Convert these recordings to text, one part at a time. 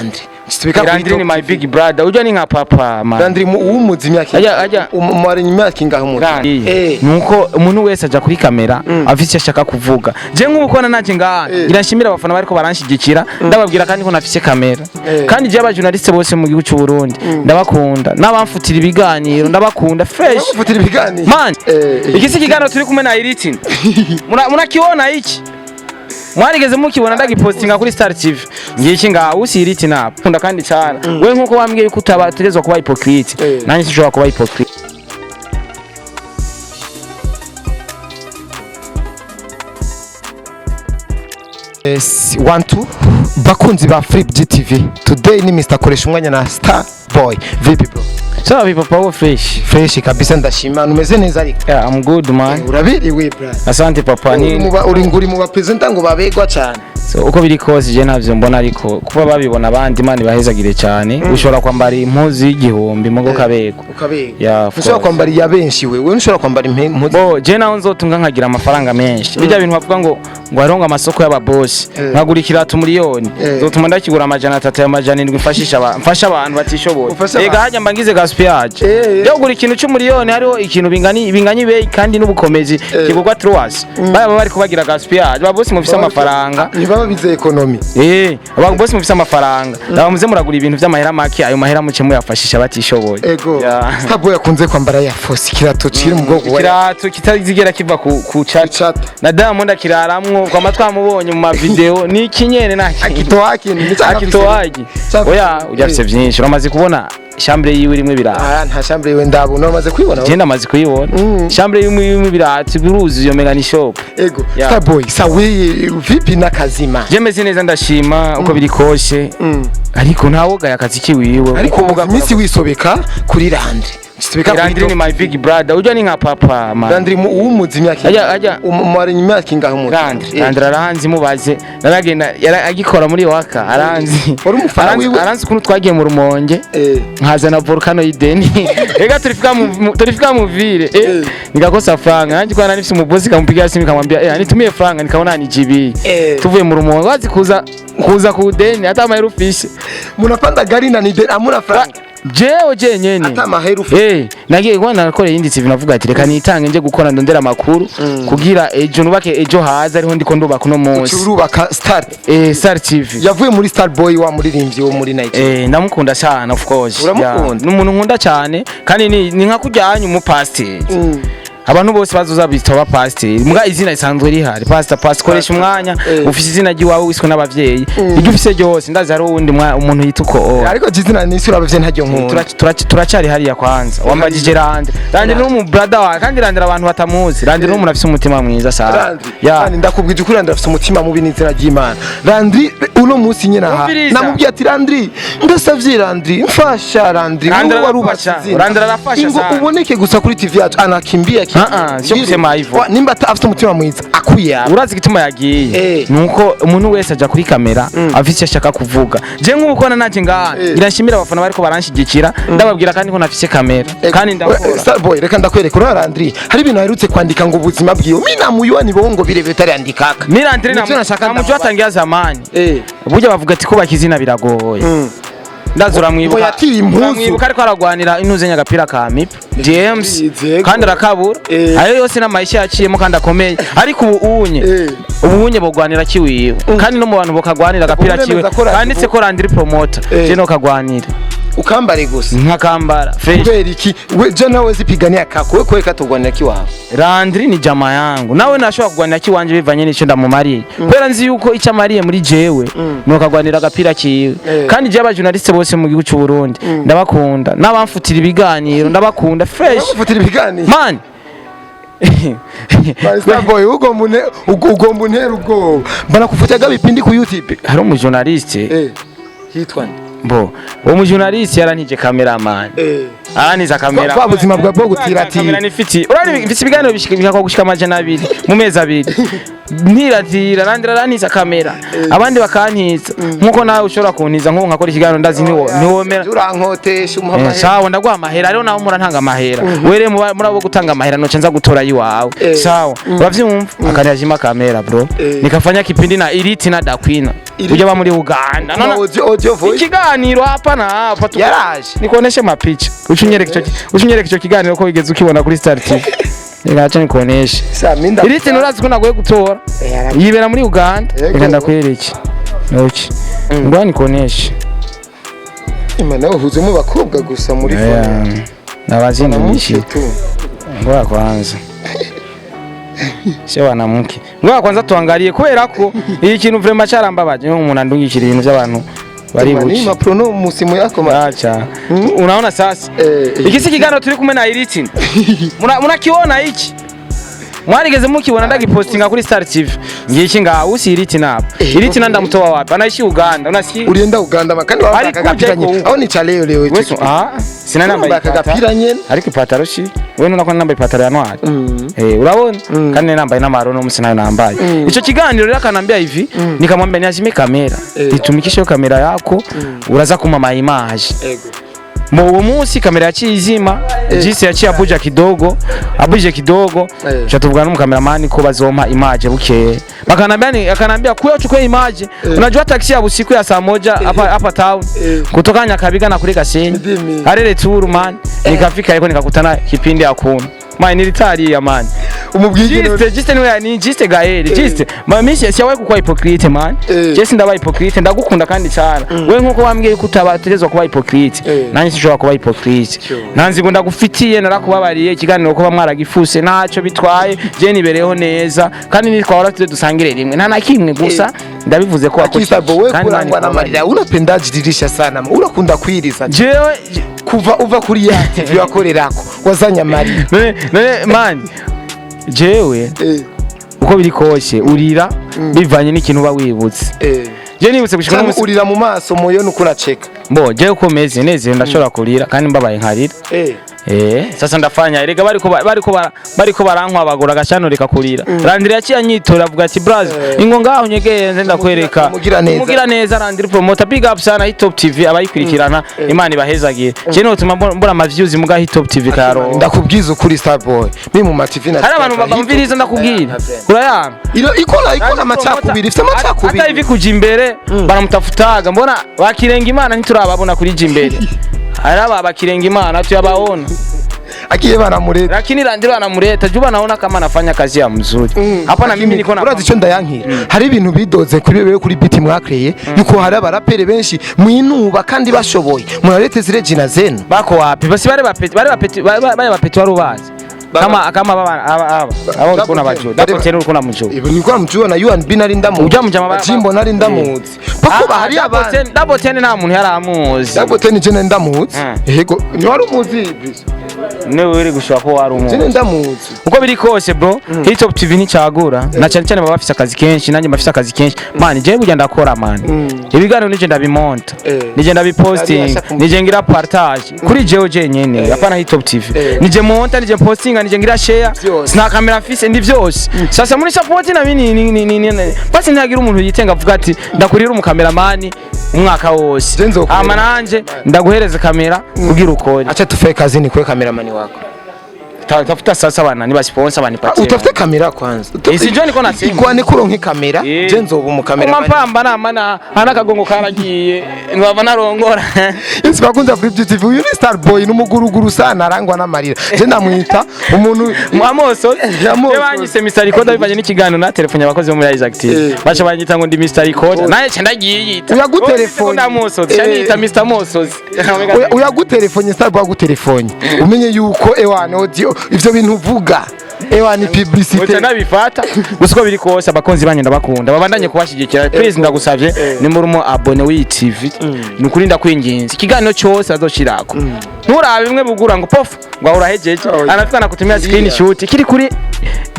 Landry. Sibika. Landry ni my big brother, ujya ni nka papa man. Landry umuzi imyaka Ajya- umara imyaka ingahe umuzi? Landry Eh. nuko umuntu wese aja kuri kamera afite icyo ashaka kuvuga. Je nk'ubu kona naje ngaha ngira nshimira abafana bariko baranshigikira, ndababwira kandi ko nafise kamera. Kandi je aba journaliste bose mu gihugu cy'u Burundi ndabakunda, n'abamfutira ibiganiro ndabakunda fresh. Ufutira ibiganiro. Man, Eh. iki si ikiganiro turi kumwe na Iritin. Munakiona iki? Mwarigeze mukibona ndagipostinga kuri Star TV. Ngiki ngaha usi Iritin hapa. Kunda kandi cyane. We nkuko wambwiye yuko utabategezwa kuba hypocrite. Nanjye sinshobora kuba hypocrite. Yes, one two, bakunzi ba Flip GTV, today ni Mr Koresha umwanya na Star Boy. Vipi bro? So papa wo fresh. Fresh kabisa, ndashima. Numeze neza ariko? Yeah, I'm good man. Urabiriwe bro. Asante papa. Uri Ni uri nguri mu ba presenter ngo babegwa cyane. So, uko biri kose je ntavyo mbona, ariko kuba babibona abandi, Imana ibahezagire cyane. Ushobora kwambara impuzu y'igihumbi mugo kabego. Ukabegwa. Yeah, of Ushobora course. kwambara iya benshi, wewe ushobora kwambara impuzu. Bo je naho nzotunga nkagira amafaranga menshi, bijya bintu bavuga ngo aronga amasoko y'ababosi, nkagura ikirato miliyoni, nzotuma ndakigura 300, ya 700, mfashisha mfasha abantu batishoboye. Ufashe Ega abantu. hajya mba ngize gaspillage Eh. yo kugura ikintu c'umiliyoni, hariho ikintu binganye ibeyi kandi n'ubukomezi kigurwa trois, baba bari kubagira gaspillage. Ababosi mufise amafaranga. Ntibaba bize economy. Ababosi mufise amafaranga, ndaba muze muragura ibintu vy'amahera make, ayo mahera muce muyafashisha batishoboye. Ego. Yeah. Star Boy akunze kwambara ya Force, ikirato kiri mu bwoko wa Ikirato kitazigera kiva ku chat. Chat. Na Diamond akiraramwo kwama twamubonye mu ma video, ni ikinyene nta kintu. Akitoaki ni Akitoagi. Oya, ujya afise vyinshi, uramaze kubona chambre yiwe irimwo ibirato? Ah, nta chambre yiwe ndabona, uramaze kwibona? Je ndamaze kuyibona chambre yiwe irimwo ibirato biruzi, iyo mega ni shop. Ego. Yeah. Star Boy, sawe vipi n'akazima? Je meze neza, ndashima uko biri kose, ariko ntawogaye akazi kiwiwe. Ariko uvuga iminsi wisobeka kuri Landry. Sibika. Landry ni my big brother, ujya ni nka papa man. Landry umuzi imyaka Ajya- umara imyaka ingahe umuzi? Landry, Landry aranzi, mubaze. Naragenda agikora muri waka, aranzi. Wari umufana Aranzi- wiwe? Aranzi ukuntu twagiye mu Rumonge. Nkazana volcano y'ideni. Ega tulifika mu vile. Nikakosa franga. Nanjye kwa nari mfise umubosi, kamupigia simu kamwambia nitumie franga, nikaona nijibi. Tuvuye mu Rumonge wazi kuza ku deni hata mahera ufise. Munapanda gari na nide amuna franga. Jewe je nyene. Ata mahera ufise. Nagiye kwa nakoreye iyindi TV, navuga ati reka nitange nje gukora ndondera amakuru kugira ejo nubake ejo haza, ariho ndiko ndubaka uno munsi. Urubaka Star. Star TV. Yavuye muri Star Boy wa muririmbyi wo muri Nigeria. Ndamukunda cyane, of course. Uramukunda? Yeah, ni umuntu nkunda cyane kandi ni nka kujyanye umupasiteri. Abantu bose bazoza bitwa abapasiteri, muga izina risanzwe rihari, pastor, pastor, koresha umwanya. Ufise izina ry'iwawe wiswe n'abavyeyi, iryo ufise ryose ndazi hariho uwundi umuntu yita uko oh. Ariko jizina nisi urabavye ntaryo nkunda. Turacari hariya kwanza wambajije Landry. Landry ni umu brother wawe, kandi Landry abantu batamuzi, Landry ni umuntu afise umutima mwiza sana. Landry, Yeah. kandi ndakubwije ukuri, Landry afise umutima mubi n'izina ry'Imana. Landry uno munsi nyine aha Umviriza. namubwiye ati Landry, ndasavye Landry, mfasha Landry, Landry wowe warubatse arafasha. izina. Landry arafasha Ingo sana. uboneke gusa kuri TV yacu, anakimbia. Ah, ah, sio kusema hivyo. Nimba afite umutima mwiza akwiye aba. Urazi igituma yagiye? Nuko umuntu wese aja kuri kamera afise icyo ashaka kuvuga. Je nk'ubu kona naje ngaha ngira nshimira abafana bariko baranshigikira, ndababwira kandi ko nafise kamera kandi ndakora. Star Boy, reka ndakwereka uriya Landry, hari ibintu aherutse kwandika ngo ubuzima bwiwe mina muyuwa ni bongo birebe utarandikaka. Mi Landry Nivyo nashaka namujua ndamubaza. tangia zamani. Burya bavuga ati kubaka izina biragoye. Ndazi uramwibuka. Ngo yatiye impuzu. Uramwibuka ariko aragwanira intuze agapira ka Mip James Yego. kandi arakabura. Ayo yose n'amaisha yaciyemo kandi akomeye, ariko ubu unye ubu unye bogwanira kiwiwe, kandi no mu bantu bokagwanira agapira Ubu kiwe uremeza ko Landry kanditse ko Landry promoter. Je no kagwanira Ukambare gusa. Nkakambara fresh. Kubera iki we je nawe zipigania kako we kwereka tugwanira kiwawe? Landry ni jama yangu, nawe nashobora kugwanira kiwanje bivanye n'ico ndamumariye, kubera nzi yuko icyo amariye muri jewe nokagwanira agapira kiwe. Kandi je aba journaliste bose mu gihugu cy'u Burundi ndabakunda, n'abamfutira ibiganiro ndabakunda fresh. Ufutira ibiganiro. Man. Star Boy, ugomba untera ubwoba, banakufutaga bipindi ku YouTube. Hari umu journaliste. Yitwa nde? Bo uwo mu journaliste yarantije cameraman. Arantiza kamera. Bwa buzima bwa bwo gutiratira. Kamera nifiti, urari mfite ibiganiro bishika gushika 200 mu mezi 2. Ntiratira randira arantiza kamera, abandi bakantiza nkuko nawe ushobora kuntiza, nkuko nkakora ikiganiro, ndazi niwo niwomera. Urankotesha, umuha amahera. Sawa, ndaguha amahera rero, nawe mura ntanga amahera were muri abo gutanga amahera, noca nza gutora yiwawe. Sawa, uravyumva, akaniazima kamera bro. Nikafanya kipindi na Iriti na Dakwina. Iriti. Ujya ba muri Uganda. None Audio voice. Ikiganiro hapa na hapa Yaraje. Nikuoneshe mapicha, ucunyereke ico kiganiro ko wigeze ukibona kuri Star TV. Reka acha nikuoneshe. Sa minda. Iriti nurazi ko nagoye gutora. Yibera muri Uganda. Yego. Reka ndakwereke. Okay, ngwa nikuoneshe. Imana, uhuzemo bakobwa gusa muri phone. Nabazindumishi. Mwanamke tu. Ngoja kwanza. Sio wanamke. Ngoja kwanza tuangalie, kubera ko iyi kintu vraiment carambabaje, niyo umuntu andungikira ibintu by'abantu bari Ni buki. maprono musimu yako ma. Acha. Unaona sasa? Eh. Iki si kiganiro turi kumwe na Iriti. Munakiona iki? Mwarigeze mukibona ndagipostinga kuri Star TV. Ngiki ngaha usi Iriti napa. Iriti nanda mtoa wapi? Anaishi Uganda. Unasikia? Ulienda Uganda makandi wambaye Ariko akagapira uje nyene. ko- Aho ni cha leo leo. Wewe ah, sina namba Wambaye akagapira nyene. Ariko ipataro shi. Wewe nuna ko nambaye ipataro ya noir. Eh, urabona? Kandi nambaye n'amaro no musi nayo nambaye. Ico kiganiro rero akanambia hivi, nikamwambia niazime kamera. Itumikishe hiyo kamera yako, uraza kuma ma image. Ego. Mu uwo munsi kamera yaciye izima, jisi yaciye abuja kidogo, abuje kidogo, cha tuvugana n'umukameramani ko bazompa image bukeye. Bakanambia ni akanambia kuya uchukue image. Unajua taxi ya usiku ya saa 1 hapa hapa town. Kutoka Nyakabiga na kuri Gasenyi. Ndimi. Arere tour man, nikafika yuko nikakutana kipindi hakuna. Man, nilitaria man. Umubwige. Juste, juste niwe ni juste Gael, juste. Ma misi siyawe kukwa hypocrite man. Je ndaba hypocrite, ndagukunda kandi cyane. We nkuko wambwiye ko utabategezwa kuba hypocrite. Nanjye sinshobora kuba hypocrite. Nanzi ngo ndagufitiye, narakubabariye ikiganiro kuba mwaragifuse ntacyo bitwaye. Je nibereho neza kandi nitwahora tuze dusangire rimwe. Nta na kimwe, gusa ndabivuze ko wakoze. Akisabo, we Kandi Imana kurangwa ikubabarire. n'amarira, unapenda jiririsha sana, urakunda kwiriza. Jewe Kuva uva kuri ya TV wakorerako wazanye amarira. None man, jewe uko biri kose urira bivanye n'ikintu uba wibutse. Je nibutse gushika Cyangwa n'umunsi urira mu maso moyo nuko uraceka. Bo jewe uko meze neze ndashobora kurira, kandi mbabaye nkarira. Sasa ndafanya erega bariko barankwa bagura agashano reka kurira. Randira yaciye anyitora avuga ati braz, ingo ngaho nyegeye nze ndakwereka. Umugira neza. Umugira neza Randira promoter, big up sana Hit Top TV abayikurikirana, Imana ibahezagire. Je notuma mbura ama views muga Hit Top TV karo. Ndakubwiza ukuri, Starboy, mi mu ma TV na Hari abantu bamviriza, ndakubwira. Urayanga. Iro ikora amacakubiri, ifite amacakubiri. Hata hivi kuja imbere baramutafutaga, mbona bakirenga Imana ntiturababona kuri jya imbere, hari aba bakirenga Imana tuyabaona. Akiye baramureta. Lakini Landiro anamuleta juu anaona kama anafanya kazi ya mzuri hapa, na mimi niko na Urazi icyo ndayankira, hari ibintu bidoze kuri wewe kuri beat mwakreye, yuko hari abarapere benshi mwinuba kandi bashoboye, murarete zile jina zenu. Bako wapi basi? Bale bapeti wari ubazi kama aba aba ulikuwa unabajua Bari- Double Ten, ulikuwa unamjua? Ibi nilikuwa mjua na U&B nari ndamuzi. Ujya mujama Jimbo nari ndamuzi pako bahari Double abandi. Ten, Double Ten nta muntu yari amuzi. Double Ten je nari ndamuzi. Yego, ni wari umuzi Idris? Niwe uri gushobora ko wari Je umuzi. nari ndamuzi. Uko biri kose bro, Hit Top TV nticyagura na cyane cyane baba bafise akazi kenshi, nanjye mbafise akazi kenshi man. Jewe burya ndakora man, ibiganiro nije ndabimonta, nije ndabiposting, nije ngira partage kuri jewe jenyene, hapana Hit Top TV. Nije monta, nije postinga, nije ngira share. Vyose. Sina kamera mfise, ndi vyose. Sasa muri support na mimi ni basi ntihagira umuntu yitenga avuga ati ndakurira umukameramani umwaka wose. Je nzokurera. Ama nanje ndaguhereza kamera kugira ukore. Acha tufe kazini kwe kameramani wako. Tafuta sasa bana niba sponsor banipatie. Utafute kamera kwanza. Si njoo niko nasema. Igwane kuronka kamera. Je nzoba umukameramani. Umampamba namana hana akagongo karagiye ndwava narongora. Yesu, bakunze kuri TV, uyu ni Starboy, n'umuguruguru sana, arangwa n'amarira. Je ndamwita umuntu Amoso. Amoso. Banyise Mr Recorder bivanye n'ikiganiro na telefone abakozi bo muri Isaac TV. Baca banyita ngo ndi Mr Recorder, naye ca ndagiyita. Uyagutelefone. Ndamoso ca niyita Mr Mosozi. Uyagutelefone, Starboy agutelefone, umenye yuko ewana audio ivyo bintu uvuga ewana publicité. Uca nabifata gusa. Uko biri kose abakunzi banyu ndabakunda, babandanye kubashyigikira please. Ndagusavye nimba urimo abonné w'iyi TV, ni ukuri ndakwinginze, ikiganiro cyose azoshirako nturabe bimwe bugura ngo pofu ngo aho urahejeje. Oh, Anafika na kutumia screenshot kiri kuri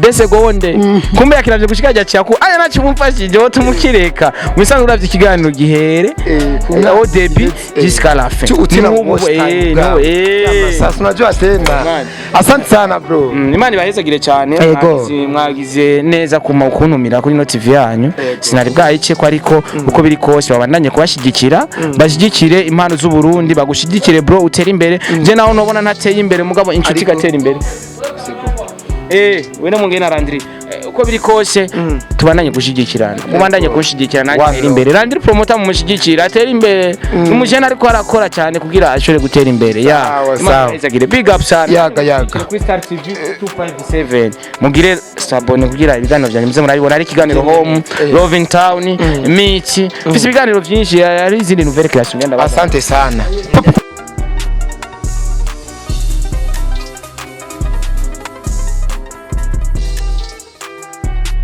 2 secondes, kumbe yakiravye gushika ajya ku aya nacu mumfashije wo tumukireka. Musanzwe uravye ikiganiro gihere au début jusqu'à la fin. Utina N'ubu, watch time n'ubu, bwawe. Sasa unajua tena. Man. Asante sana, bro. Imana ibahezagire cyane. Ego. Mwagize neza kuma kuntumira kuri ino TV yanyu. Sinari bwayice ko, ariko uko biri kose babandanye kubashyigikira, bashyigikire impano z'u Burundi, bagushigikire, bro, utere imbere. Je naho nobona ntateye imbere, mugabo inshuti igatera imbere. We no mungena Landry. Uko biri kose tubandanye gushyigikirana, mubandanye kunshyigikira nanjye One ntere imbere. Landry Promoter mumushyigikira atere imbere, umujene ariko arakora cyane kugira ashobore gutera imbere ya. Sawa, Imana sawa. ibahezagire. Big up sana. Yaga, yaga. Kuri Star TV 257 mugire s'abonner kugira ibiganiro byanyu muze murabibona, ari ikiganiro Home, Love in Town, Meet, mfise ibiganiro byinshi, hari izindi nouvelle création ngenda baza. Asante sana.